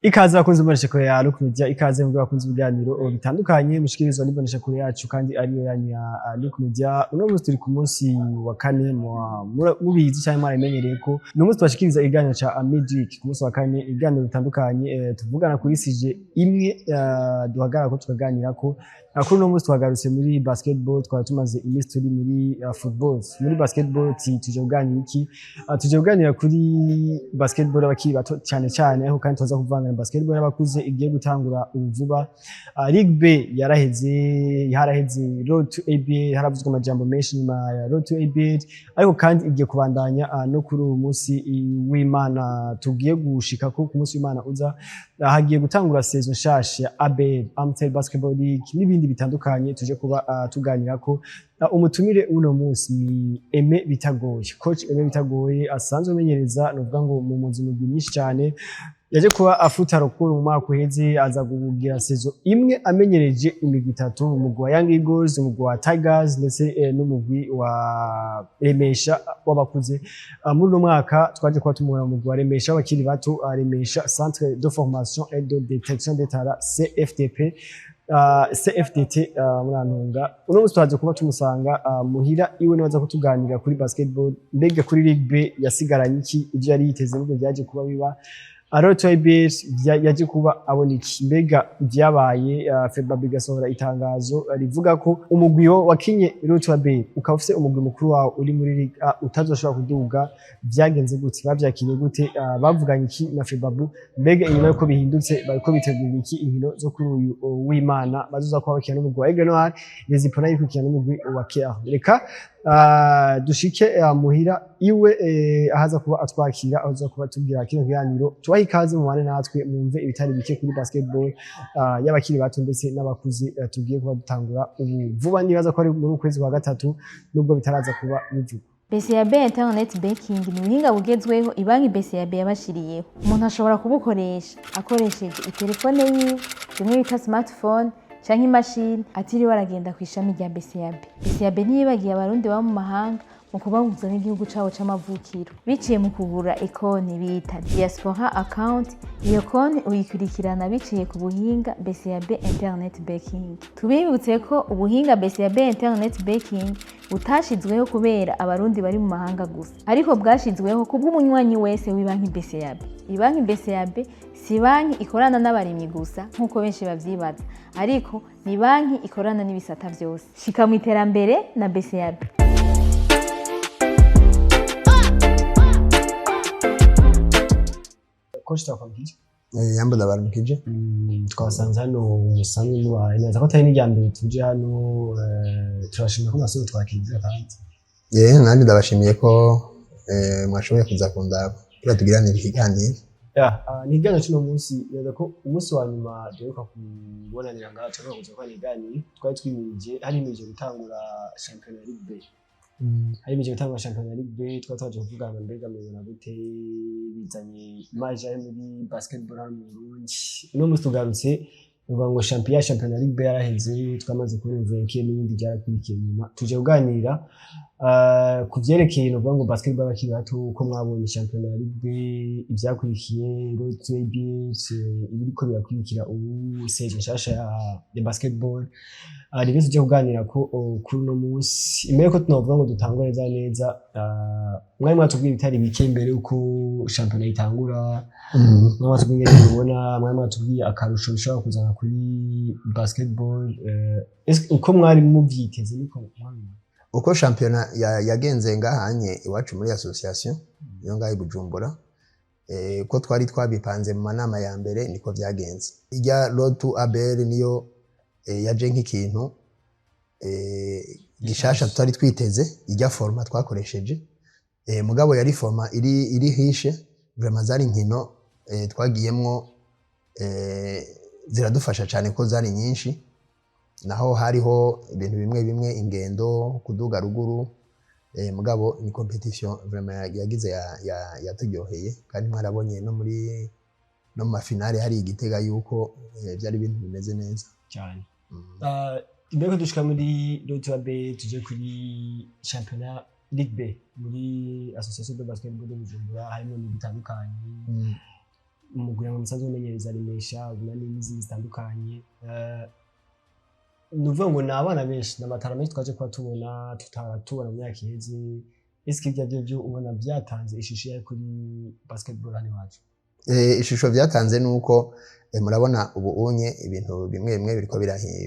Ikaze bakunze imboneshakure ya Look Media, ikaze mu bakunze ibiganiro bitandukanye mushikirizwa n'imboneshakure yacu kandi ariyo yanyu ya Look Media. Uno munsi turi ku munsi wa kane, mubizi cyangwa mwarabimenyereye ko ni umunsi tubashikiriza ikiganiro ca Midweek. Ku munsi wa kane, ibiganiro bitandukanye tuvugana kuri sujet imwe, duhagarara ko tukaganirako. Kuri uno munsi twagarutse muri basketball. Twari tumaze iminsi turi muri football. Muri basketball tuje kuganira iki? Tuje kuganira kuri basketball y'abakiri bato cyane cyane, ariko kandi tuza kuvanga na basketball y'abakuze igiye gutangura ubu vuba. Ligue B yaraheze, haraheze Road to ABL, haravuzwe amajambo menshi nyuma ya Road to ABL, ariko kandi igiye kubandanya no kuri uyu munsi w'Imana tugiye gushika ko ku munsi w'Imana uza hagiye gutangura saison nshasha ya ABL, Amstel Basketball League, n'ibindi bitandukanye tuje kuba tuganirako. Umutumire uno munsi ni Aime Bitagoye, coach Aime Bitagoye asanzwe amenyereza, nuvuga ngo mu muzi migwi myinshi cyane. Yaje kuba afuta rukuru mu mwaka uheze, aza kugira saison imwe amenyereje imigwi itatu: umugwi wa Young Eagles, umugwi wa Tigers, ndetse n'umugwi wa Remesha w'abakuze. Muri uno mwaka twaje kuba tumubona mu mugwi wa Remesha w'abakiri bato, Remesha Centre de Formation et de Détection des Talents, CFDP, CFDT, murantunga. Uno munsi twaje kuba tumusanga muhira iwe, nibaza kutuganira kuri basketball. Mbega kuri Ligue B yasigaranye iki? Ivyo yari yiteze nibwo byaje kuba biba? Road to ABL yaje kuba abona iki? Mbega ibyabaye, FEBAB igasohora itangazo rivuga ko umugwi wo wakinye Road to ABL ukaba ufise umugwi mukuru wawe uri muri Ligue A utazoshobora kuduga, vyagenze gute? Bavyakiriye gute? Bavuganye iki na FEBAB? Mbega inyuma yuko bihindutse, bariko bitegura iki inkino zo kuri uyu w'Imana bazoza kuba bakina n'umugwi wa Aigle Noir, Les Ipona yikurikirana n'umugwi wa KR? Reka dushike muhira iwe, ahaza kuba atwakira, aho aza kuba tubwira kino kiganiro. Tubahe ikaze, mubane natwe mwumve ibitari bike kuri basketball y'abakiri bato ndetse n'abakuze tugiye kuba dutangura ubu vuba. Nibaza ko ari muri ukwezi kwa gatatu, nubwo bitaraza kuba bivugwa. BCAB Internet Banking ni ubuhinga bugezweho ibanki BCAB yabashiriyeho. Umuntu ashobora kubukoresha akoresheje itelefone yiwe, bimwe bita smartphone, canke imashini, atiriwe aragenda ku ishami rya BCAB. BCAB ntiyibagiye Abarundi baba mu mahanga mu kubahuza n'igihugu cabo c'amavukiro biciye mu kugura ikonti bita Diaspora Account. Iyo konti uyikurikirana biciye ku buhinga BCAB Internet Banking. Tubibutse ko ubuhinga BCAB Internet Banking butashizweho kubera Abarundi bari mu mahanga gusa, ariko bwashizweho kubw'umunywanyi wese w'ibanki BCAB. Ibanki BCAB si banki ikorana n'abarimyi gusa nk'uko benshi bavyibaza, ariko ni banki ikorana n'ibisata vyose. Shika mu iterambere na BCAB. Coach, twakwamukije. Yambo, ndabaramukije. Twasanze hano musanzwe mubaye neza, ko atari n'irya mbere tuje hano. Turashimira ko mwasubiye twakiriye kandi. Nanjye ndabashimiye ko mwashoboye kuza kundaba kugira tugiranire ikiganiro. Ya, ni ikiganiro cy'uno munsi. Nibaza ko umunsi wa nyuma duheruka kubonanira ngaha, tuheruka kuza gukora ikiganiro, twari twimirije, harimirije gutangura shampiyona ya Ligue B. Harimirije gutangura shampiyona ya Ligue B, twari twaje kuvugana mbega mubona gute, bizanye image ari muri basketball hano mu Burundi. Uno munsi tugarutse, uvuga ngo shampiyona ya Ligue B yaraheze, twamaze kubona vainqueur n'ibindi byarakurikiye nyuma. Tuje kuganira ku vyerekeye, novuga ngo basketball y'abakiri bato, uko mwabonye shampiyona ya Ligue B, ivyakurikiye Road to ABS, ibiriko birakurikira ubu, saison nshasha ya basketball. Nivyo tuje kuganira ko kuri uno munsi. Imbere ko tunovuga ngo dutangure neza neza, mwari mwatubwiye ibitari bike imbere yuko shampiyona itangura. Mwari mwatubwiye ingene mubibona, mwari mwatubwiye akarusho bishobora kuzana kuri basketball. Est-ce uko mwari muvyiteze niko mwabibona? Uko shampiyona yagenze ngahanye iwacu muri association yo ngaho i Bujumbura, ko twari twabipanze mu manama ya mbere, niko vyagenze. Ijya Road to ABL niyo yaje nk'ikintu gishasha tutari twiteze. Ijya format twakoresheje, mugabo yari format iri hishe vraiment. Zari inkino twagiyemwo, ziradufasha cyane ko zari nyinshi, naho hariho ibintu bimwe bimwe, ingendo, kuduga ruguru, mugabo ni competition vraiment yagize yaturyoheye, kandi mwarabonye no mu ma finale hari igitega yuko byari ibintu bimeze neza. Cyane. Imbere ko dushika muri Road to B, tuje kuri championnat Ligue B muri Association de Basketball de Bujumbura, harimo imigwi itandukanye. Umugwi ngo musanzwe umenyereza Remesha, Urunani n'izindi zitandukanye. Ni ukuvuga ngo ni abana benshi, ni ama talents menshi twaje kuba tubona tutara tubona mu myaka iheze. Ese ibyo aribyo byo ubona byatanze ishusho yayo kuri basketball hano iwacu? Ishusho byatanze ni uko murabona ubu unye ibintu bimwe bimwe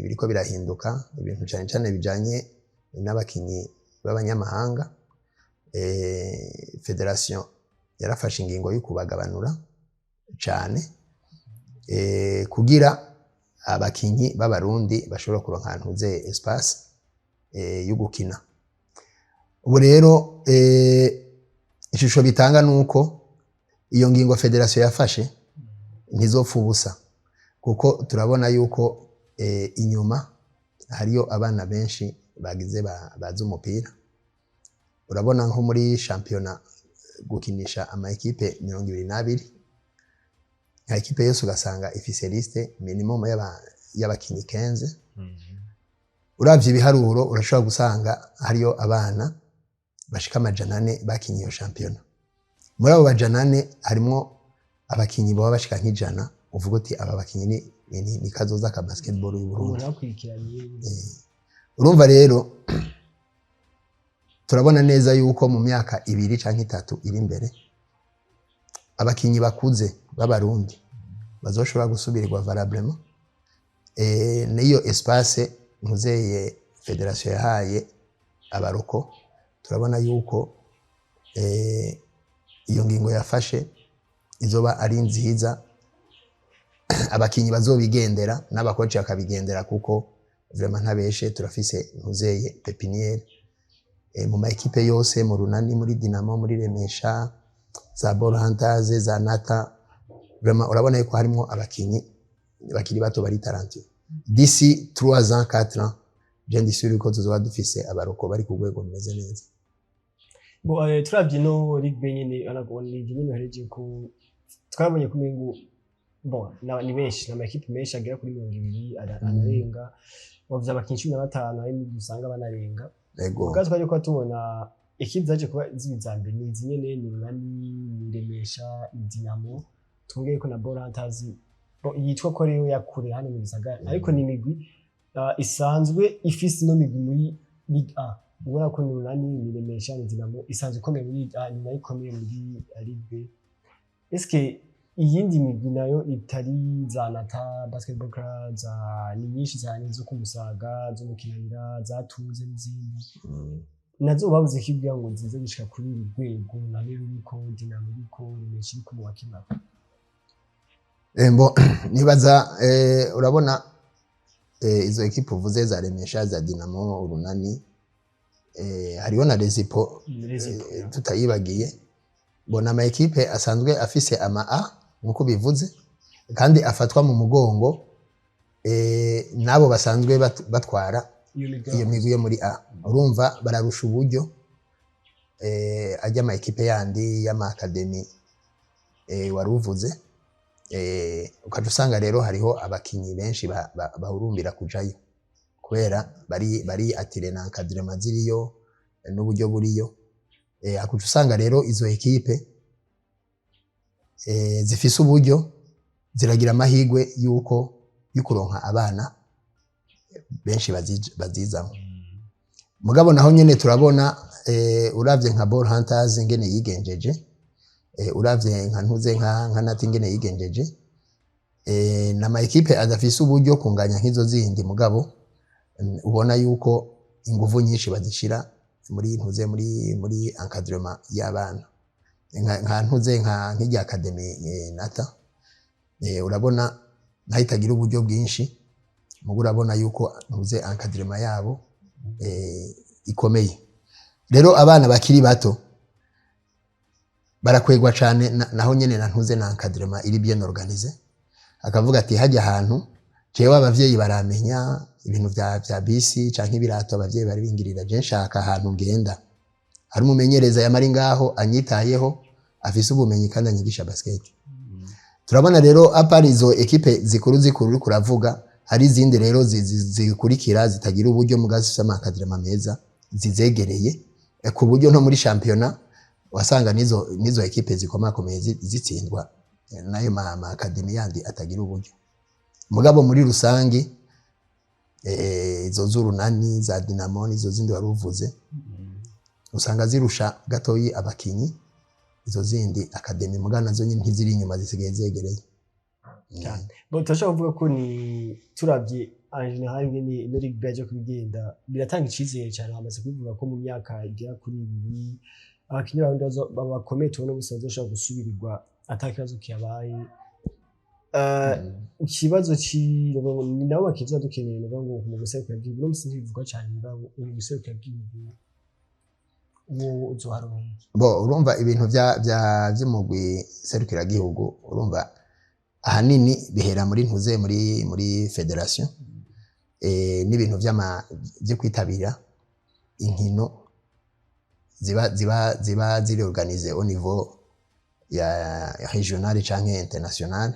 biriko birahinduka, ibintu cyane cyane bijanye n'abakinyi b'abanyamahanga. Fédération yarafashe ingingo yo kubagabanura cyane kugira abakinyi b'Abarundi bashobora kuronka ahantu ze espace yo gukina. Ubu rero ishusho bitanga ni uko iyo ngingo fédération yafashe ntizopfa ubusa, kuko turabona yuko inyuma hariyo abana benshi bagize bazi umupira. Urabona nko muri shampiyona gukinisha ama équipes 22, nka équipe yose ugasanga ifise liste minimum y'abakinyi 15. Uravye ibiharuro, urashobora gusanga hariyo abana bashika 400 bakinye iyo shampiyona. Muri abo 400 harimwo abakinyi baba bashika nk'100, uvuga uti aba bakinyi ni kazoza ka basketball y'u Burundi. Umuntu yakurikiranye. Urumva rero turabona neza yuko mu myaka 2 canke 3 iri imbere, abakinyi bakuze b'Abarundi bazoshobora gusubirirwa valablement n'iyo espace ntuzeye fédération yahaye aba locaux. Turabona yuko iyo ngingo yafashe izoba ari nziza, abakinyi bazobigendera n'aba coachs bakabigendera, kuko vraiment ntabeshe, turafise ntuzeye pépinière mu ma équipes yose, mu Runani, muri Dinamo, muri Remesha, za Ball Hunters, za Nata. Vraiment urabona yuko harimo abakinyi bakiri bato bari talentueux. D'ici 3 ans, 4 ans, je ndi sûr ko tuzoba dufise aba locaux bari ku rwego rumeze neza. Bo turavye no Ligue B nyene, urabona Ligue nyene uhereje ku twabonye ko umengo bon ni benshi, ni amakipe menshi agera kuri 20, anarenga. Wavuze abakinyi 15, hari n'ibyo usanga banarenga. Ubwo twaje kuba tubona équipe zaje kuba ziba iza mbere ni izi nyene: ni Runani, ni Remesha, ni Dinamo, twongeye ko na Ball Hunters. Bon, yitwa ko ariyo yakure hano mu gisagara, ariko ni imigwi isanzwe ifise ino migwi muri Ligue A. Ubona ko ni Runani, ni Remesha, ni Dinamo isanzwe ikomeye muri Ligue A, ni nayo ikomeye muri Ligue B. Eske iyindi migwi nayo itari za Nata Basketball Club, za ni nyinshi cyane zo ku Musaga, zo mu Kinanira, za Tuze n'izindi, nazo babuze ko kugira ngo zize gushika kuri uru rwego Runani ruriko, Dinamo iriko, Remesha iriko mu bakina? Bon, nibaza urabona izo équipes uvuze za Remesha, za Dinamo, Urunani, hariho na Rezipo tutayibagiye. Bona ama équipes asanzwe afise ama A nkuko bivuze, kandi afatwa mu mugongo n'abo basanzwe batwara iyo migwi. Iyo migwi yo muri A, urumva bararusha uburyo ajya ama équipes yandi y'ama académies wari uvuze. Ukaca usanga rero hariho abakinyi benshi bahurumbira kujayo kubera bari attirés na encadrement ziriyo n'uburyo buriyo. Akuca usanga rero izo équipes zifise uburyo ziragira amahirwe yuko yo kuronka abana benshi bazizamo. Mugabo naho nyene turabona uravye nka Ball Hunters ingene yigenjeje, uravye nka ntuze nka Nati ingene yigenjeje, n'ama équipes adafise uburyo kunganya nk'izo zindi, mugabo ubona yuko inguvu nyinshi bazishira muri ntuze muri encadrement y'abana, nka ntuze nk'irya academy Nata. Urabona naho itagira uburyo bwinshi, mugo urabona yuko ntuze encadrement yabo ikomeye. Rero abana bakiri bato barakwegwa cane naho nyene na ntuze na encadrement iri bien organisée. Akavuga ati hajya ahantu jewe abavyeyi baramenya ibintu vya bisi canke ibirato, abavyeyi bari bingirira, je nshaka ahantu ngenda hari umumenyereza yamari ngaho anyitayeho, afise ubumenyi kandi anyigisha basket. Turabona rero à part izo équipes zikuru zikuru uriko uravuga, hari izindi rero zikurikira zitagira uburyo muga zifise ama encadrement meza zizegereye, ku buryo no muri shampiyona wasanga nizo équipes zikomakomeye zitsindwa. Nayo ma académie yandi atagira uburyo. Mugabo muri rusange, izo z'Urunani, za Dinamo n'izo zindi wari uvuze, usanga zirusha gatoyi abakinyi izo zindi académie, mugabo nazo nyine ntiziri inyuma, zisigaye zegereye. Cyane. Bon, turashobora kuvuga ko ni turavye en général ingene ino Ligue B yaje kubigenda, biratanga icizere cyane. Bamaze kubivuga ko mu myaka igera kuri 2 abakinyi b'Abarundi bakomeye tubona gusa bazoshobora gusubirirwa ata kibazo kihabaye. Ikibazo ni nabo bakinyi tuba dukeneye, nukuvuga ngo mu guserukira igihugu no musi ntibivugwa cyane, mugabo mu guserukira igihugu uwo uzoharonka. Bo, urumva ibintu vya vy'umugwi serukiragihugu, urumva ahanini bihera muri ntuze, muri fédération, n'ibintu vyo kwitabira inkino ziba ziri organisées au niveau ya régional canke international.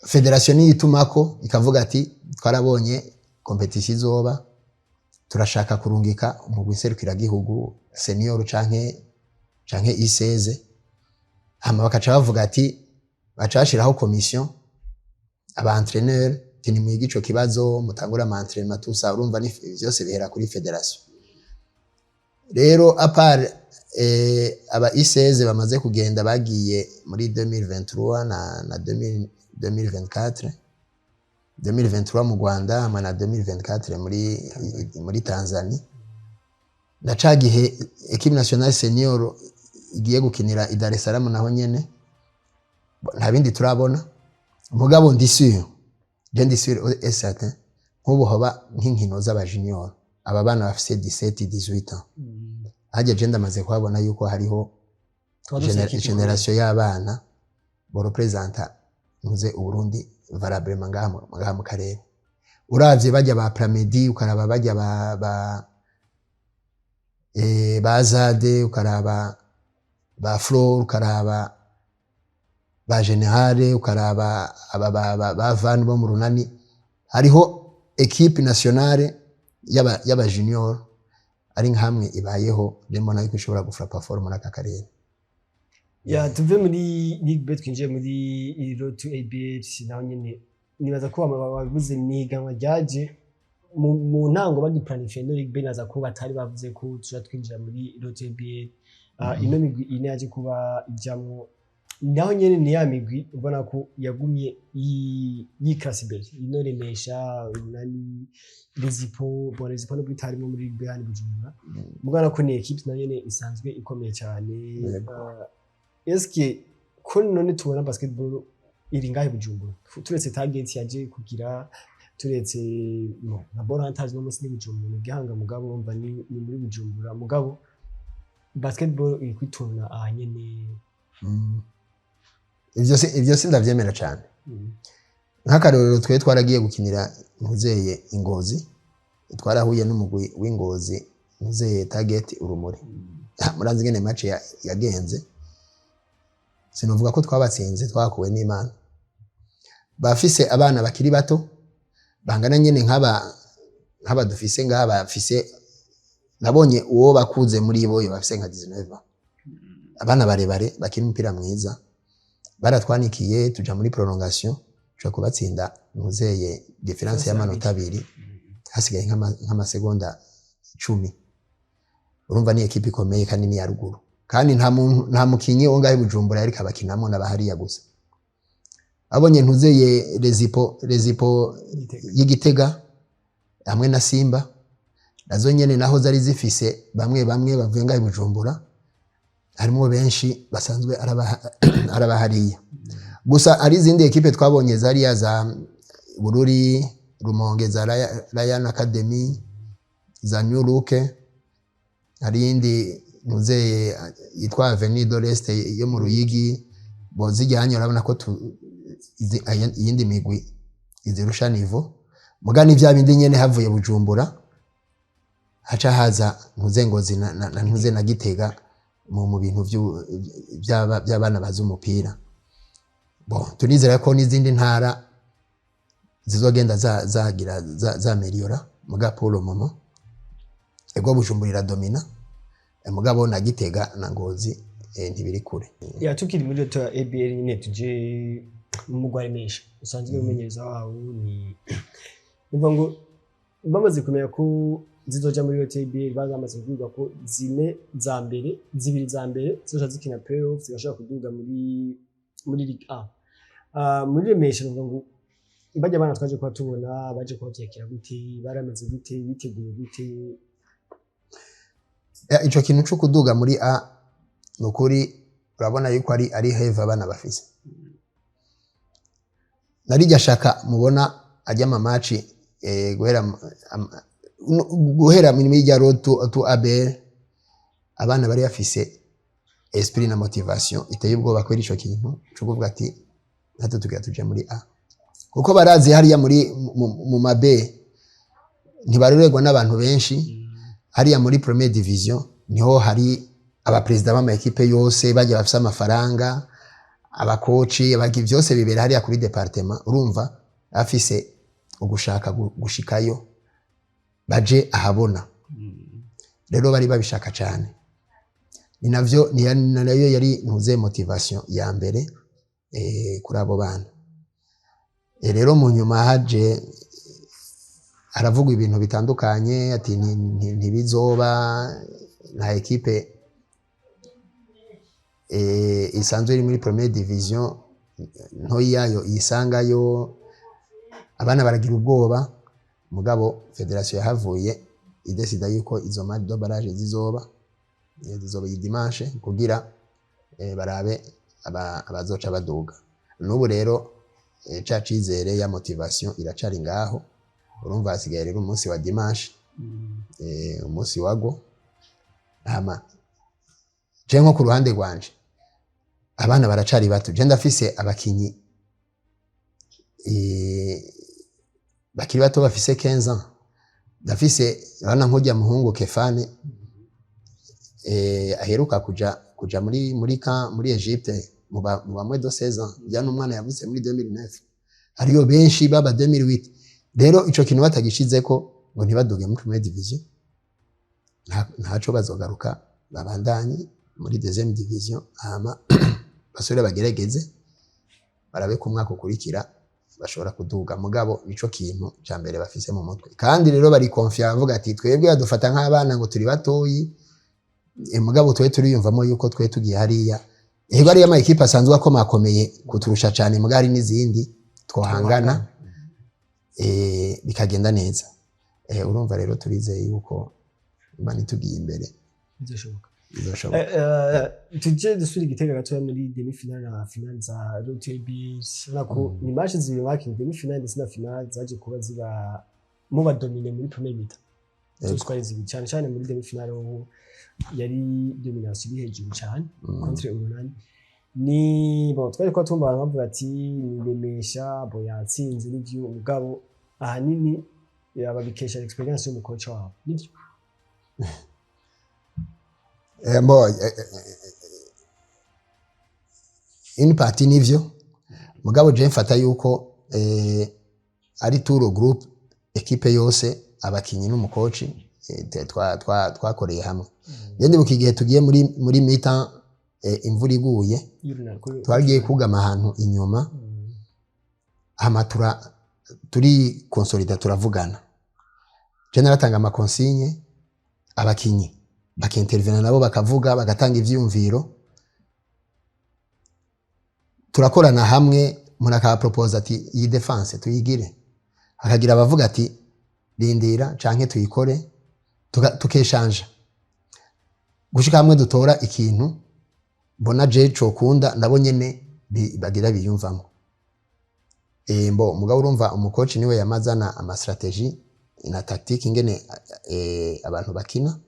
Fédération niyo itumako ikavuga ati: "Twarabonye compétition izoba, turashaka kurungika umugwi serukiragihugu senior canke U16." Hama bakaca bavuga ati, baca bashiraho commission, aba entraîneur, ati: "Nimwige ico kibazo, mutangure ama entraînement, tout ça." Urumva ni vyose bihera kuri fédération. Rero à part aba U16 bamaze kugenda, bagiye muri 2023 na 2000 2024, 2023 mu Rwanda hamwe na 2024 muri Tanzania, na ca gihe équipe nationale senior igiye gukinira i Dar es Salaam, naho nyene nta bindi turabona. Mugabo ndi sûr, je ndi sûr et certain, nk'ubu hoba nk'inkino z'aba junior, aba bana bafise 17, 18 ans, harya je ndamaze kuhabona yuko hariho Tuba dufise équipe. génération y'abana borepresenta ntuze Uburundi valablement ngaha mu karere. Uravye bajya ba Pramedi, ukaraba bajya ba Zade, ukaraba ba Flor, ukaraba ba Generale, ukaraba aba ba Van bo mu Runani, hariho équipe nationale y'aba junior ari nkamwe ibayeho, je mbona yuko ishobora gufrappa fort muri aka karere. Ya, tuve muri Ligue B twinjiye muri Road to ABL. Naho nyene nibaza ko babivuze, ni ihiganwa ryaje mu ntango bagiplanifiye ino Ligue B, nibaza ko batari bavuze ko tuja twinjira muri Road to ABL. Ino migwi ine yaje kuba ijamwo, naho nyene ni ya migwi ubona ko yagumye yiklasa imbere, ino Remesha, Urunani, Rezipo. Bon, Rezipo nubwo itarimo muri Ligue B hano i Bujumbura, mugana ko ni équipe nayo nyene isanzwe ikomeye cyane. Yego. Eske ko none tubona basketball iri ngahe Bujumbura, turetse target yaje kugira, turetse no na Ball Hunters, no munsi ni Bujumbura, ni Gihanga, mugabo urumva ni muri Bujumbura, mugabo basketball iri kwituna aha nyene? Ivyo si ndavyemera cane. Nk'akarorero, twe twaragiye gukinira ntuzeye Ingozi, twarahuye n'umugwi w'Ingozi, ntuzeye Target Urumuri. Murazi ingene match yagenze. Sinovuga ko twabatsinze, twakuwe n'Imana. Bafise abana bakiri bato bangana nyene nk'aba dufise ngaha, bafise, nabonye uwo bakuze muri bo yo bafise nka 19 ans, abana barebare bakina umupira mwiza. Baratwanikiye tuja muri prolongation, tuja kubatsinda ntuzeye différence y'amanota 2, hasigaye nk'amasegonda 10. Urumva ni équipe ikomeye kandi ni ya ruguru, kandi nta muntu, nta mukinyi wo ngahe i Bujumbura yariko abakinamo, n'abahariya gusa. Abonye ntuzeye Rezipo y'Igitega hamwe na Simba, nazo nyene naho zari zifise bamwe bamwe bavuye ngahe i Bujumbura, harimo benshi basanzwe arabahariya gusa. Hari izindi équipe twabonye zariya za Bururi, Rumonge, za Ryan Academy, za New Look, hari iyindi ntuzeye yitwa Avenue de l'Est yo mu Ruyigi. Bo zijyanye, urabona ko iyindi migwi izirusha niveau, mugani vya bindi nyene, havuye Bujumbura haca haza ntuze Ngozi na ntuze na Gitega mu bintu by'abana bazi umupira. Bon, turizera ko n'izindi ntara zizogenda zagira zameliora, muga pour le moment ego Bujumbura iradomina, mugabo na Gitega na Ngozi. ntibiri kure. Ya, tukiri muri Road to ABL nyine, tuje mu mugwi Remesha usanzwe umenyereza wawo. Ni uvuga ngo bamaze kumenya ko zizoja muri Road to ABL, bamaze kubwirwa ko zine za mbere, zibiri za mbere zizoca zikina playoff, zigashobora kuduga muri Ligue A. Muri Remesha bavuga ngo bajya abana twaje kuba tubona baje kubavyakira gute, barameze gute, biteguye gute? Ico kintu co kuduga muri A, ni ukuri urabona yuko ari rêve abana bafise. Narijya shaka mubona ajya ama match guhera guhera muri irya Road to ABL, abana bari bafise esprit na motivation iteye ubwoba kubera ico kintu co kuvuga ati natwe tugira tuje muri A, kuko barazi hariya muri mu ma B ntibarorerwa n'abantu benshi. Hariya muri première division niho hari abaperezida b'ama équipe yose, bajya bafise amafaranga, abakoci, abagi, byose bibera hariya kuri département. Urumva afise ugushaka gushikayo baje ahabona. Rero bari babishaka cyane, ni navyo ni nayo yari ntuze motivation ya mbere kuri abo bana. Rero mu nyuma haje haravugwa ibintu bitandukanye ati ntibizoba, nta équipe isanzwe iri muri première division ntoyi yayo iyisangayo. Abana baragira ubwoba, mugabo fédération yahavuye idécida yuko izo match de barrage zizoba, zizoba iyi dimanche kugira barabe abazoca baduga. N'ubu rero ca cizere ya motivation iracari ngaho. Urumva hasigaye rero umunsi wa dimanche, umunsi wago. Hama je nko ku ruhande rwanje, abana baracari bato. Je ndafise abakinyi bakiri bato bafise 15 ans. Ndafise abana nk'urya muhungu Kefane aheruka kuja muri camp muri Egypte mu bamwe de 16 ans, ya n'umwana yavutse muri 2009. Hariyo benshi baba 2008. Rero ico kintu batagishizeko ngo ntibaduge muri première division, ntaco bazogaruka babandanye muri deuxième division, hama basubire bagerageze barabe ko umwaka ukurikira bashobora kuduga. Mugabo nico kintu ca mbere bafise mu mutwe. Kandi rero bari confiant, bavuga ati twebwe badufata nk'abana ngo turi batoyi, mugabo twe turiyumvamo yuko twe tugiye hariya, ego ariyo ama équipe asanzwe akomakomeye kuturusha cane, mugabo hari n'izindi twohangana bikagenda neza. Urumva rero turizeye yuko Imana itugiye imbere bizashoboka. Bizashoboka. Tuje dusubira igitega gatoya muri demi finale na finale za Road to ABL. Urabona ko ni match zibiri bakinye, demi finale ndetse na finale, zaje kuba ziba muba dominé muri première mi-temps zose uko ari zibiri, cyane cyane muri demi finale ho yari domination iri hejuru cyane contre Urunani. Ni bon, twari ko tumva abantu bavuga ati ni Remesha bo yatsinze, n'ivyo, mugabo ahanini yababikesha expérience y'umukoca wabo, nivyo? Bon, une partie nivyo, mugabo je mfata yuko ari tout le groupe, équipe yose, abakinyi n'umukoci, twakoreye hamwe. Je ndibuka igihe tugiye muri mi-temps, imvura iguye, y'Urunani twagiye kugama ahantu inyuma, hama turi consolida, turavugana. Je naratanga ama consignes, abakinyi bakintervena nabo bakavuga, bagatanga ivyiyumviro, turakorana hamwe. Umuntu akaba ati iyi défense tuyigire, hakagira abavuga ati rindira canke tuyikore, tukeshanja gushika hamwe dutora ikintu mbona je cokunda, nabo nyene bagira biyumvamo. Mbo mugabo urumva umukoci niwe yamazana ama stratégie na tactique ingene abantu bakina.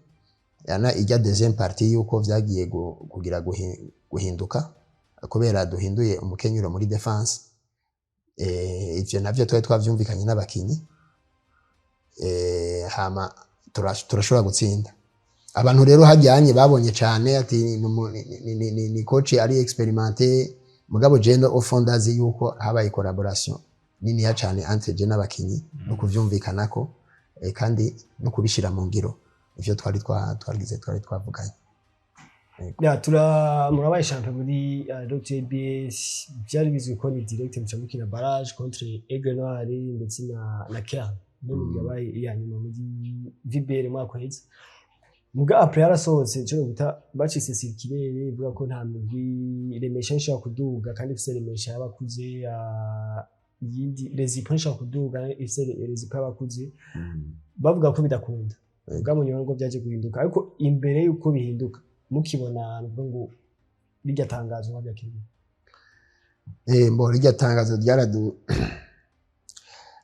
Yana ijya deuxième partie yuko vyagiye kugira guhinduka kubera duhinduye umukenyuro muri défense. Ivyo navyo twari twavyumvikanye n'abakinyi, hama turashobora gutsinda. Abantu rero hajyanye babonye cyane ati ni coach ari expérimenté, mugabo je au fond ndazi yuko habaye collaboration niniya cyane entre je n'abakinyi no kuvyumvikanako, kandi no kubishira mu ngiro ivyo twari twagize, twari twavuganye. Ya, tura murabaye champion muri Road ABS. Byari bizwi ko ni direct muca mukina barrage contre Aigle Noir ndetse na Kern, niyo mugwi yabaye iya nyuma muri VBL mwaka uheze. Muga après yarasohotse ico bita bacise circulaire ivuga ko nta mugwi, Remesha nshobora kuduga kandi ifise Remesha y'abakuze, iyindi Rezipo nshobora kuduga ifise Rezipo y'abakuze. Bavuga ko bidakunda. Muga mu nyuma nubwo byaje guhinduka, ariko imbere yuko bihinduka mukibona nuvuga ngo rirya tangazo mwabyakiriye? Mbo rirya tangazo ryaradu,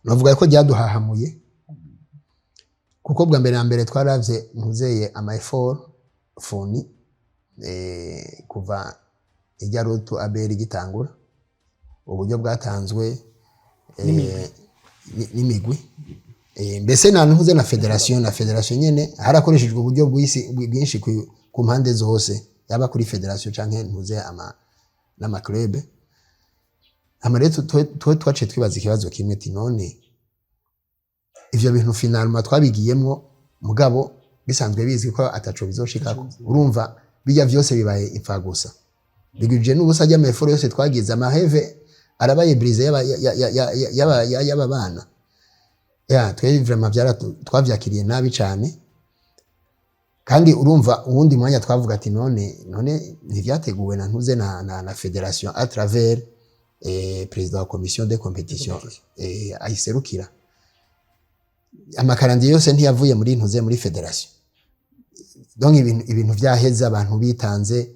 navuga ko ryaduhahamuye, kuko bwa mbere na mbere twaravye ntuzeye ama effort fourni kuva ijya Road to ABL igitangura, uburyo bwatanzwe N'imigwi. N'imigwi. Mbese na ntuze na fédération nyene harakoreshejwe uburyo bwinshi ku mpande zose, yaba kuri fédération canke ntuze ama n'ama club. Hama rero twe twaciye twibaza ikibazo kimwe, ati none ivyo bintu finalement twabigiyemwo, mugabo bisanzwe bizwi ko ataco bizoshikako, urumva bijya vyose bibaye impfa gusa, bigwije n'ubusa ry'ama efforts yose twagize, ama rêves arabaye brisé y'aba bana. Ya twe vraiment twavyakiriye nabi cane. Kandi urumva uwundi mwanya twavuga ati none ntivyateguwe na ntuze na fédération à travers président wa commission de compétition ayiserukira? Ama calendrier yose ntiyavuye muri ntuze, muri fédération? Donc ibintu vyaheze, abantu bitanze,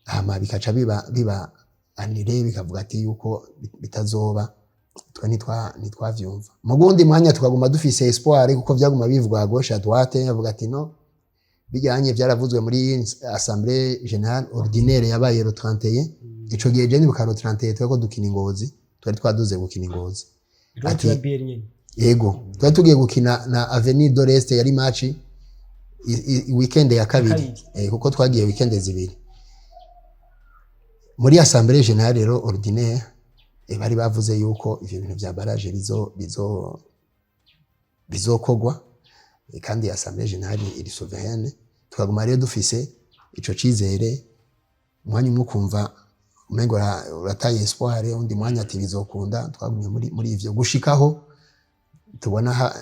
hama bikaca biba annulé, bikavuga ati yuko bitazoba. Twe ntitwavyumva. Mu gundi mwanya tukaguma dufise espoir, kuko vyaguma bivugwa à gauche, à droite, bavuga ati no bijyanye byaravuzwe muri assemblée générale ordinaire yabaye le 31. Ico gihe je nibuka le 31 twari ko dukina i Ngozi, twari twaduze gukina i Ngozi. Road to ABL nyene? Yego, twari tugiye gukina na Avenir de l'Est, yari match weekend ya kabiri. Kabiri. Kuko twagiye weekend zibiri. Muri assemblée générale rero ordinaire bari bavuze yuko ivyo bintu vya barrage bizokogwa, kandi assemblée générale iri souveraine. Tukaguma rero dufise ico cizere. Umwanya umwe ukumva umengo urataye espoir, undi mwanya ati bizokunda. Twagumye muri ivyo gushikaho tubona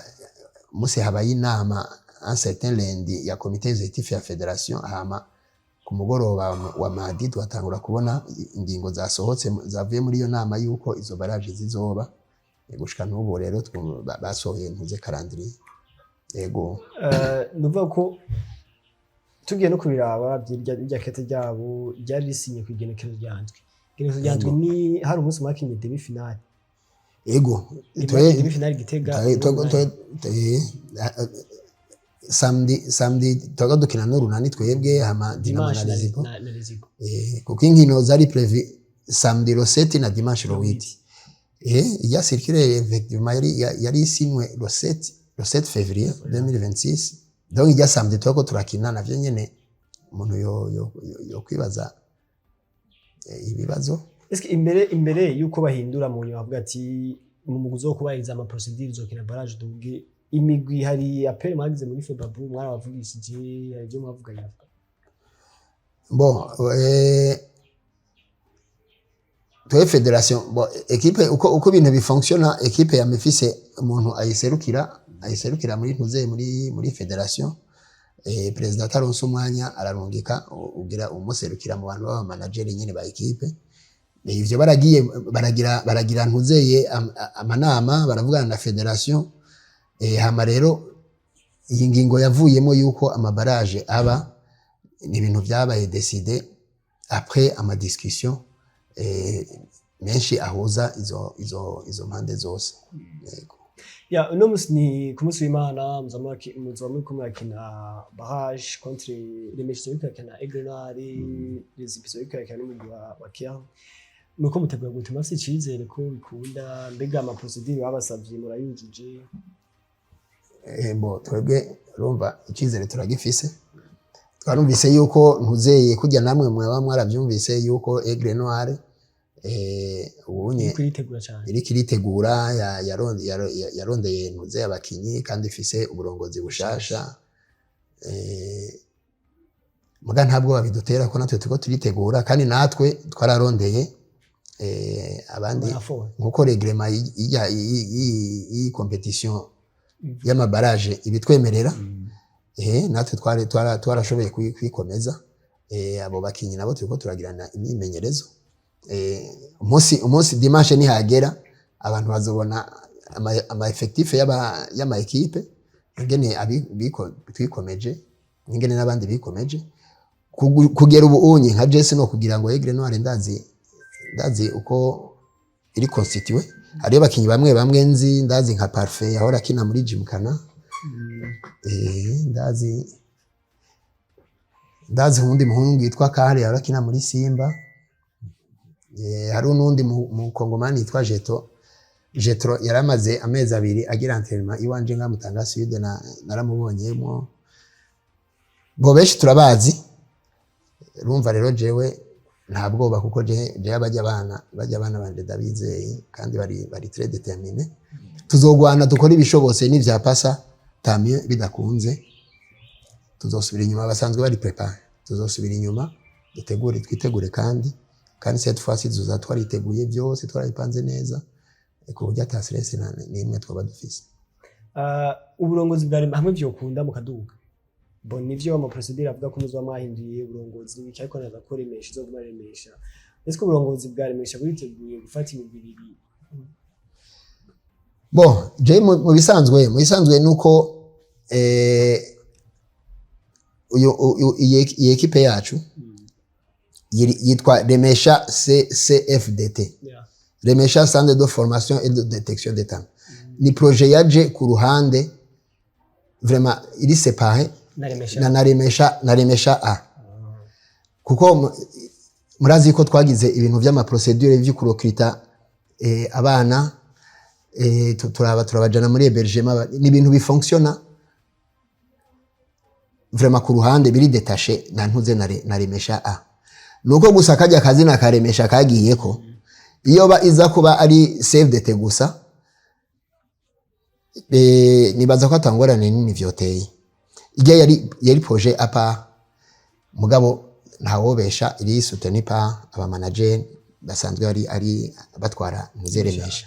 musi habaye inama un certain lundi ya comité exécutif ya fédération, hama ku mugoroba wa mardi tugatangura kubona ingingo zasohotse zavuye muri iyo nama yuko izo barrage zizoba. Gushika n'ubu rero basohoye ntuze calendrier, yego. Nuvuga ko tugiye no kubiraba irya kete ryabo ryari risinye ku igenekerezo rya ndwi, igenekerezo rya ndwi ni hari umunsi mwakinye demi finale. Yego. Demi finale Gitega. Samedi twaga dukina n'Urunani twebwe, hama Dinamo na dimanche na Rezipo. Na Rezipo. Kuko inkino zari prévu samedi le 7 na dimanche le 8. Iya circulaire effectivement yari isinywe le 7 février 2026. Donc ijya samedi twako turakina, navyo nyene umuntu yo kwibaza ibibazo. Eske imbere yuko bahindura mu nyuma bavuga ati mu mugwi wo kubahiriza ama procédure uzokina barrage duge, imigwi hari appel mwagize muri FEBABU, mwarabavugishije, hari ibyo mwavuganye? Bon, twe fédération, bon, équipe uko ibintu bifonctionna, équipe ya mefise umuntu ayiserukira muri ntuze, muri fédération. Président ataronse umwanya ararungika ugira umuserukira mu bantu b'aba manager nyene ba équipe. Ivyo baragiye baragira ntuzeye amanama, baravugana na fédération. Hama rero iyi ngingo yavuyemo yuko ama barrage aba ni ibintu vyabaye décidé après ama discussion menshi ahuza izo mpande zose. Yego. Ya, uno musi ni ku munsi w'Imana muzoba muriko murakina barrage contre Remesha, iriko irakina Aigle Noir, Les Episodes iriko irakina n'umugwi wa Kern. Nuko mutegura gute? Murafise icizere ko bikunda? Mbega ama procédure babasavye murayujuje? Bo twebwe urumva icizere turagifise. Twarumvise yuko ntuzeye kurya, namwe mwaba mwaravyumvise yuko Aigle Noir ubunye iriko iritegura cane. Iriko iritegura, yarondeye ntuze abakinyi kandi ifise uburongozi bushasha. Muga ntabwo babidutera ko natwe turiko turitegura, kandi natwe twararondeye abandi Barafora. Nkuko règlement y'iyi compétition y'ama barrages ibitwemerera, natwe twarashoboye kwikomeza. Abo bakinyi nabo turiko turagirana imyimenyerezo. Umunsi dimanche nihagera, abantu bazobona ama effectif y'ama équipe, ingene twikomeje, ingene n'abandi bikomeje. Kugera ubu unye nka Jesse no kugira ngo Aigle Noir ndazi uko iri constitué. Hariyo abakinyi bamwe bamwe nzi, ndazi nka Parfait yahora akina muri Gymkhana, ndazi uwundi muhungu yitwa Kare yahora akina muri Simba, hari n'uwundi mukongomani yitwa Jeto Jetro, yaramaze amezi 2 agira entraînement iwanje nga Mutanga Sud, na naramubonyemo. Bo benshi turabazi. Urumva rero jewe nta bwoba, kuko je bajya abana banje ndabizeye kandi bari très déterminé. Tuzogwana, dukora ibishobotse, n'ivyapasa tamie, bidakunze tuzosubira inyuma. Basanzwe bari préparé. Tuzosubira inyuma, dutegure, twitegure, kandi cette fois ci tuza twariteguye byose, twarabipanze neza, ku buryo ata stress n'imwe twaba dufise. Uburongozi bwa hamwe vyokunda mukaduga, bon, nivyo ama procédure avuga ko muzoba mwahinduye uburongozi n'ibiki, ariko naza ko Remesha izoguma Remesha. Ese ko uburongozi bwa Remesha buriteguye gufata imigwi ibiri? Bon, je mu bisanzwe nuko uyu iyi équipe yacu yitwa Remesha CFDT, Remesha Centre de Formation et de Détection des Talents. Ni projet yaje ku ruhande, vraiment iri séparé na Remesha. Na Remesha A, kuko murazi ko twagize ibintu vy'ama procédure vyo kurecruta abana, turaba turabajana muri hébergement. Ni ibintu bifonctionna vraiment ku ruhande, biri détaché na ntuze na Remesha A. Nuko gusa kajya kazina ka Remesha kagiyeko. Iyo ba iza kuba ari CFDT gusa, nibaza ko atangorane nini vyoteye. Ijya yari projet à part, mugabo ntawobesha iri soutenu par aba manager basanzwe ari batwara ntuze Remesha.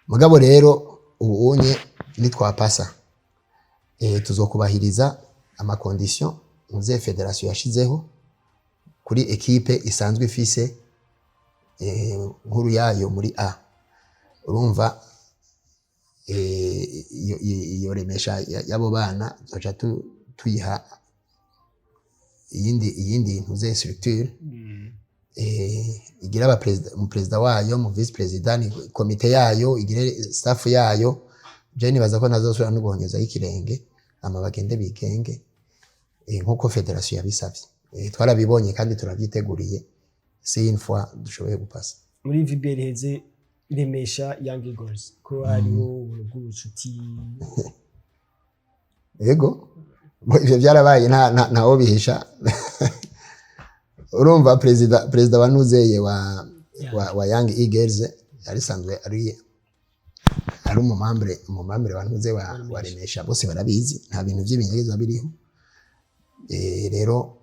Mugabo rero ubu unye nitwapasa, tuzokubahiriza ama condition ntuze fédération yashizeho kuri équipe isanzwe ifise nkuru yayo muri A. Urumva iyo Remesha y'abo bana tuzoca tuyiha iyindi ntuze structure, igira abaperezida, umuperezida wayo, mu vice président, ni komite yayo, igire staff yayo. Je nibaza ko ntazosubira no guhonyozaho ikirenge, ama bagende bigenge, nkuko fédération yabisavye. Twarabibonye kandi turabyiteguriye si une fois dushoboye gupasa. Muri VBL iheze, Remesha Young Eagles, ko hariho ubuntu bw'ubucuti? Yego. Bo, ivyo byarabaye, ntawo bihisha. Urumva perezida wa nuzeye wa Young Eagles yarisanzwe ari umumembre wa ntuze wa Remesha. Bose barabizi, nta bintu by'ibinyegezwa biriho. Rero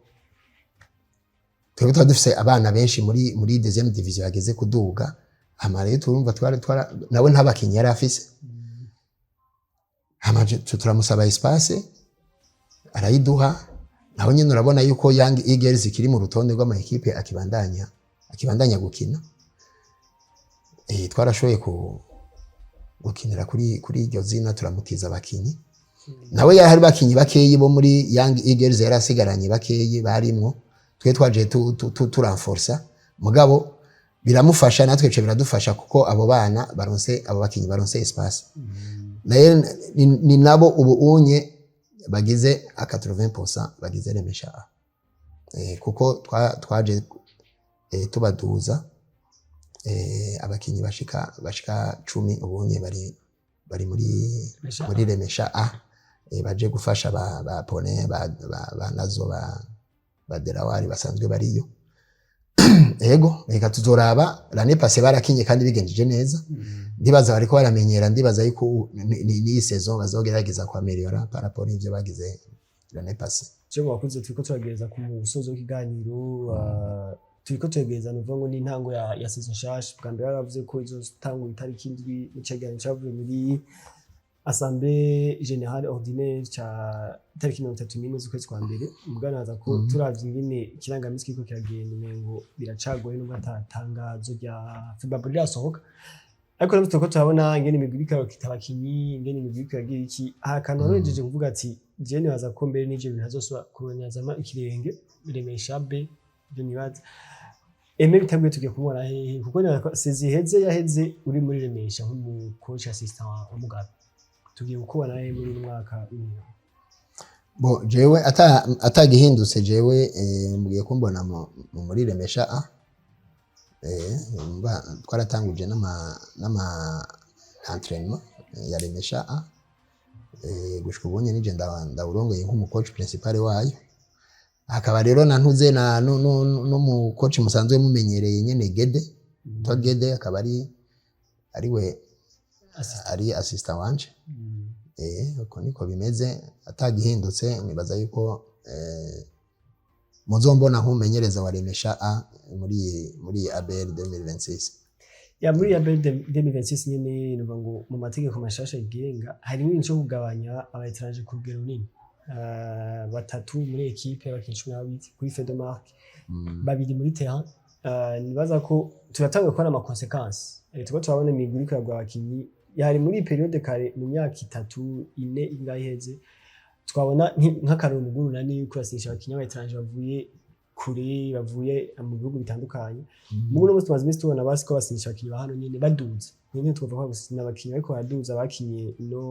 twebwe tuba dufise abana benshi muri deuxième division bageze kuduga. Hama rero turumva twari twara nawe nta bakinyi yari afise, hama turamusaba espace, arayiduha. Naho nyine urabona yuko Young Eagles ikiri mu rutonde rw'ama équipe akibandanya gukina. Twarashoboye gukinira kuri iryo zina, turamutiza abakinyi. Nawe yari bakinyi bakeyi bo muri Young Eagles yari asigaranye, bakeyi barimwo. Twe twaje turenforsa, mugabo biramufasha, natwe ce biradufasha, kuko abo bana baronse, abo bakinyi baronse espace. Nayo ni nabo ubu unye bagize a 80% bagize Remesha A, kuko twaje tubaduza abakinyi bashika 10 ubunye bari muri Remesha A. muri Remesha A, baje gufasha ba Pone, ba Nazo, ba Delawari basanzwe bariyo. Ego, reka tuzoraba. L'année passée barakinye kandi bigenjeje neza. Ndibaza bariko baramenyera, ndibaza yuko n'iyi saison bazogerageza kuameliora par rapport y'ivyo bagize l'année passée. Je mu bakuze turiko turagereza ku musozo w'ikiganiro, turiko turegereza nuvuga ngo n'intango ya saison nshasha. Bwa mbere baravuze ko izotangura itariki 7 mu cegeranyo cavuye muri assemblée générale ordinaire ca itariki 31 z'ukwezi kwa mbere. Muganaza ko turavye ingene ikirangamisi kiriko kiragenda, umengo biracagoye nubwo ata tangazo rya FEBABU rirasohoka, ariko rero turiko turabona ingene imigwi iriko irakita abakinyi, ingene imigwi iriko iragira iki. Aha kantu waruhejeje kuvuga ati jewe nibaza ko mbere n'ivyo bintu hazosubira kuronyazama ikirenge Remesha B, ivyo nibaza Aime biteguye tugiye kumubona hehe, kuko nibaza ko saison iheze yaheze uri muri Remesha nk'umu coach assistant wa Mugabe, tugiye kukubona hehe muri uyu mwaka w'inkino? Bo jewe atagihindutse jewe mbwiye kumbona muri Remesha A. Mba twaratanguje n'ama entraînement ya Remesha A. Gushika ubu nije ndawurongoye nk'umu coach principal wayo, hakaba rero na ntuze na no mu coach musanzwe mumenyereye nyene Gede twa Gede, akaba ari we ari assistant wanje. Uko niko bimeze, atagihindutse nibaza yuko muzombona nk'umumenyereza wa Remesha A muri ABL 2026. Ya, muri ya ABL 2026 nyene, nuvuga ngo mu mategeko mashasha yigenga harimo ibintu cyo kugabanya aba étranger ku rugero runini. Batatu muri équipe y'abakinyi 12 kuri Fedomark, babiri muri terrain. Nibaza ko turatanga kubona ama conséquences. Tuba turabona imigwi iriko iragura abakinyi yari muri période kare mu myaka 3, 4 ingahe iheze, twabona nk'akarorero mu Runani uriko urasinyisha abakinyi b'aba étranger bavuye kure, bavuye mu bihugu bitandukanye. Mugu no munsi tumaze iminsi tubona basi ko basinyisha abakinyi ba hano nyene baduza nyene, twovuga ko gusinya abakinyi bariko baraduza bakinye no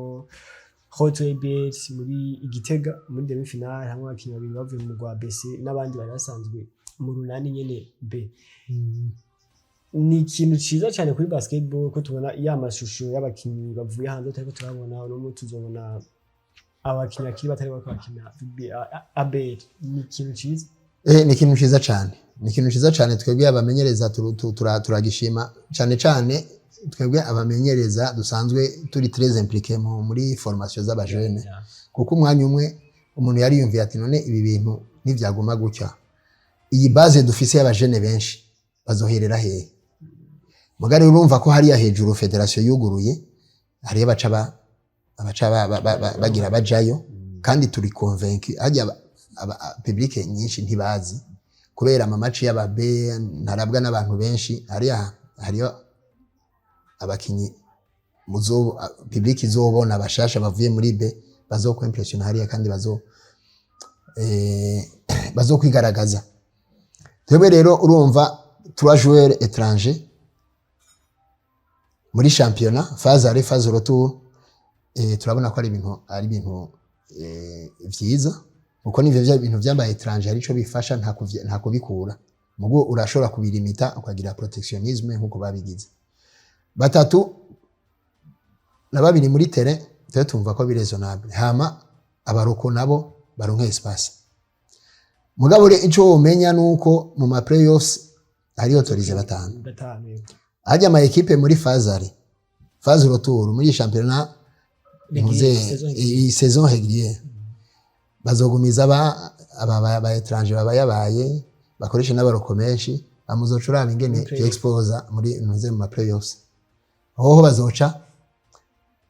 Hot ABL muri Igitega muri demi finale, hamwe abakinyi babiri bavuye mu mugwa BC n'abandi bari basanzwe mu Runani nyene B. Ni ikintu ciza cyane kuri basketball ko tubona ya mashusho y'abakinyi bavuye hanze turiko turabona. Uno munsi tuzobona abakinyi bakiri batari bariko bakina ABL, ni ikintu ciza. Ni ikintu ciza cane, ni ikintu ciza cane. Twebwe abamenyereza turagishima cane cane, twebwe abamenyereza dusanzwe turi très impliqué muri formation z'abajene, kuko umwanya umwe umuntu yari yumviye ati none ibi bintu ntivyaguma gutya, iyi base dufise y'abajene benshi bazoherera hehe? Mugari urumva ko hariya hejuru fédération yuguruye, hariyo abaca bagira bajayo, kandi turi convaincu hajya public nyinshi ntibazi kubera ama match y'aba B ntarabwa n'abantu benshi. Hariya hariyo abakinyi muzo public izobona bashasha bavuye muri B bazokwimpressiona hariya, kandi bazokwigaragaza. Twebwe rero urumva trois joueurs étrangers muri championnat, phase aller, phase retour, turabona ko ari ibintu vyiza, kuko nivyo vya bintu vy'aba étranger hari ico bifasha, nta kubikura mugo urashobora kubirimita ukagira protectionnisme nkuko babigize batatu na babiri muri terrain. Twe tumva ko biri raisonnable, hama abaroko nabo baronke espace. Mugabo rero ico womenya nuko mu ma playoffs hariho autorisé batanu. Batanu, yego. Hajya ama équipe muri phase aller, phase retour muri championnat Régulier, ntuze saison. Iyi saison régulière bazogumiza aba étranger babayabaye bakoresha n'abaroko menshi, amuzoca uraba ingene Muri playoffs. exposa muri ntuze mu ma playoffs hoho bazoca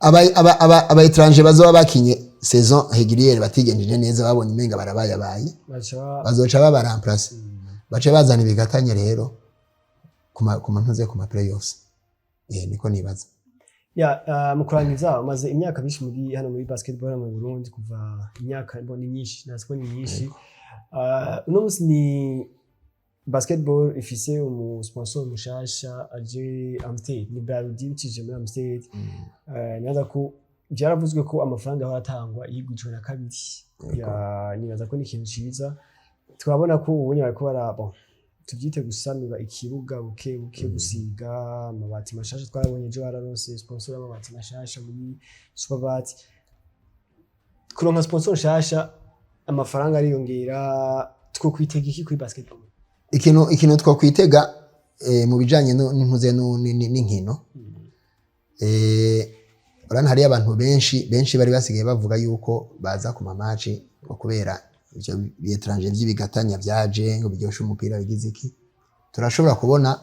aba étranger bazoba bakinye saison régulière batigenjeje neza, babonye umenga barabayabaye, baca bazoca baba remplacer, bace bazana ibigatanye rero ku ma ntuze ku ma playoffs. Niko nibaza. Ya, mu kurangiza, umaze imyaka myinshi muri hano muri basketball hano mu Burundi, kuva imyaka mbona nyinshi, nazi ko ni myinshi. Uno munsi ni basketball ifise umu sponsor mushasha aje Amstel, ni Brarudi bicishije muri Amstel. Nibaza ko vyaravuzwe ko amafaranga ahora atangwa yigwijwe na kabiri. Ya, nibaza ko ni ikintu ciza. Turabona ko ubunye bariko bara, bon, tuvyite gusanura ikibuga buke buke, gusiga amabati mashasha. Twarabonye ejo bararonse sponsor y'amabati mashasha muri Superbat. Kuronka sponsor nshasha, amafaranga ariyongera, two kwitega iki kuri basketball? Ikintu twakwitega mu bijanye n'intuze n'inkino, urabona hariyo abantu benshi benshi bari basigaye bavuga yuko baza ku ma match ngo kubera Ivyo bi étrangers vy'ibigatanya vyaje ngo biryoshe umupira, bigize iki, turashobora kubona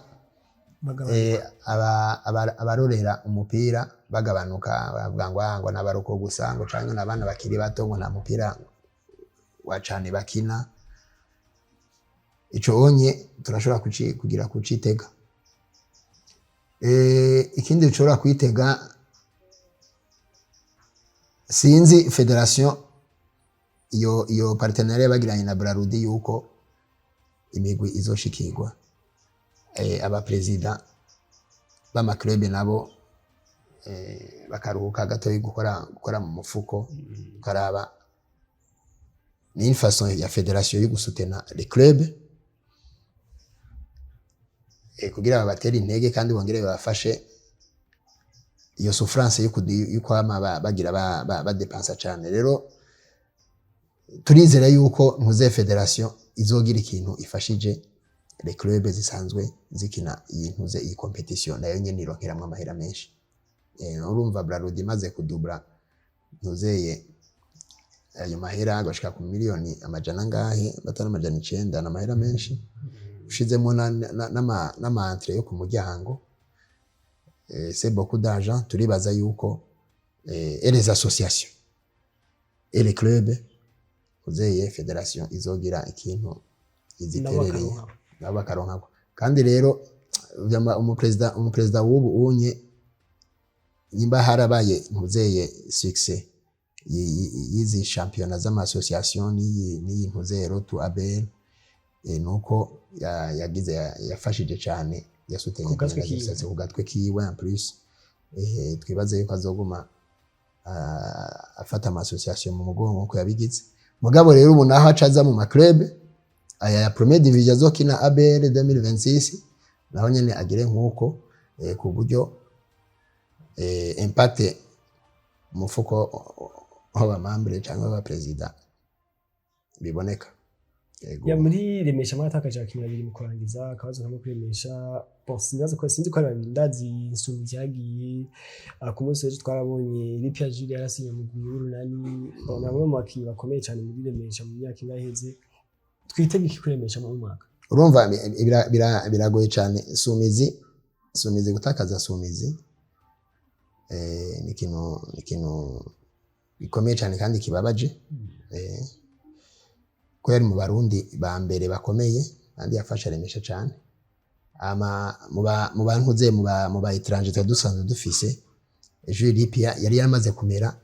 abarorera umupira bagabanuka, bavuga ngo ah, ngo n'abaroko gusa, ngo canke n'abana bakiri bato, ngo nta mupira wa cane bakina. Ico onye turashobora kugira kucitega. Ikindi dushobora kwitega, sinzi fédération iyo partenariat bagiranye na Brarudi yuko imigwi izoshikirwa, abaperezida b'ama clubs nabo bakaruhuka gatoyi gukora mu mufuko, ukaraba ni une façon ya fédération yo gusutena les clubs kugira babatere intege kandi bongere babafashe iyo souffrance yo kwama bagira badepansa cane. Rero turizera yuko ntuze fédération izogira ikintu ifashije les clubs zisanzwe zikina iyi ntuze, iyi compétition nayo nyene ironkeramwo amahera menshi. Urumva Brarudi imaze kudubra ntuzeye ayo mahera agashika ku miliyoni amajana angahe, batari 900, ni amahera menshi ushizemo n'ama entrées yo ku muryango. C'est beaucoup d'argent. Turibaza yuko et les associations et les clubs uzeye fédération izogira ikintu iziterereye. Bakaronka. Nabo bakaronkako. Kandi rero umuperezida w'ubu unye, nimba harabaye ntuzeye succès y'izi championnat z'ama association n'iyi ntuzeye Road to ABL, nuko yagize yafashije cyane, yasutenye Ku gatwe kiwe. Ku gatwe kiwe. En plus twibaze yuko azoguma afata ama association mu mugongo nkuko yabigize. Mugabo rero ubu naho acaza mu ma club aya ya première division azokina ABL 2026, naho nyene agire nkuko ku buryo impact umufuko w'aba membres cyangwa w'abaperezida biboneka. Yego. Ya, muri Remesha mwaratakaje abakinnyi babiri. Mu kurangiza, akabazo kamwe kuri Remesha. Bon, sinibaza ko, sinzi ko ari babiri, ndazi Nsumbi yagiye. Ku munsi w'ejo twarabonye Lipia Jules yarasinye mu mugwi w'Urunani. Bon, ni bamwe mu bakinnyi bakomeye cyane muri Remesha mu myaka ingahe iheze. Twitege iki kuri Remesha mu mwaka? Urumva biragoye cyane. Sumizi, gutakaza Sumizi ni ikintu gikomeye cyane kandi kibabaje, ko yari mu Barundi ba mbere bakomeye kandi yafasha Remesha cyane. Ama mu bantu ze mu ba étrangers twari dusanzwe dufise, Jules Lipia yari yaramaze kumera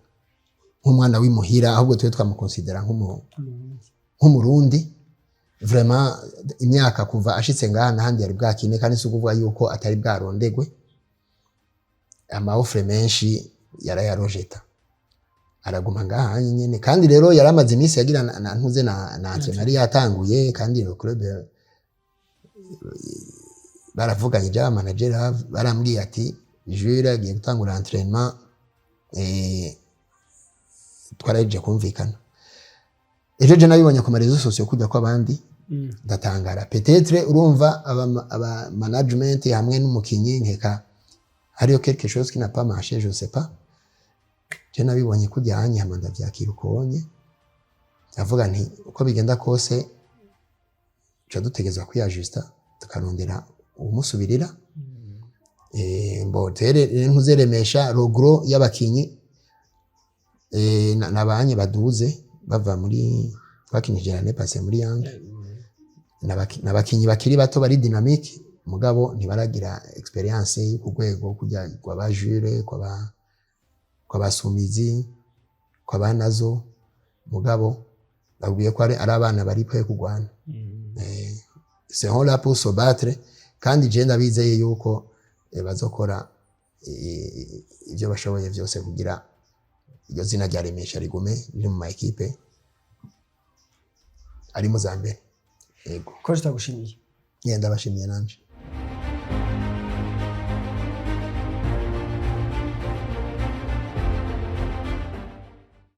nk'umwana w'imuhira, ahubwo twe twamukonsidera nk'Umurundi vraiment. Imyaka kuva ashitse ngaha n'ahandi yari bwakine, kandi si ukuvuga yuko atari bwarondegwe, ama offres menshi yarayarojeta, araguma ngaha nyene. Kandi rero yaramaze iminsi yagira na ntuze na entraînement yatanguye, kandi iyo club baravuganye by'aba manager, barambwiye ati Jules agiye gutangura entraînement, twarahejeje kumvikana. Ejo je nabibonye ku ma réseaux sociaux kujya kw'abandi, ndatangara. Peut-être urumva aba management hamwe n'umukinyi, nkeka hariyo quelque chose qui n'a pas marché, je sais pas. Je nabibonye kujya hanyuma ndavyakira ukonye, ndavuga nti uko bigenda kose tuca dutegerezwa kwiyajusta, tukarondera uwumusubirira. Mbo tere ntuzeremesha rogro y'abakinyi nabanye baduze bava muri twakinije l'année passée muri Yanga, n'abakinyi bakiri bato bari dynamique, mugabo ntibaragira expérience yo ku rwego kujya kwa ba Jules, kwa Basumizi, kwa ba Nazo. Mugabo babwiye ko ari abana bari prêts kurwana, seront là pour se battre, kandi je ndabizeye yuko bazokora ibyo bashoboye byose kugira iryo zina rya Remesha rigume riri mu ma équipes ari mu za mbere. Yego. Coach, ndagushimiye. Ngenda bashimiye nanje.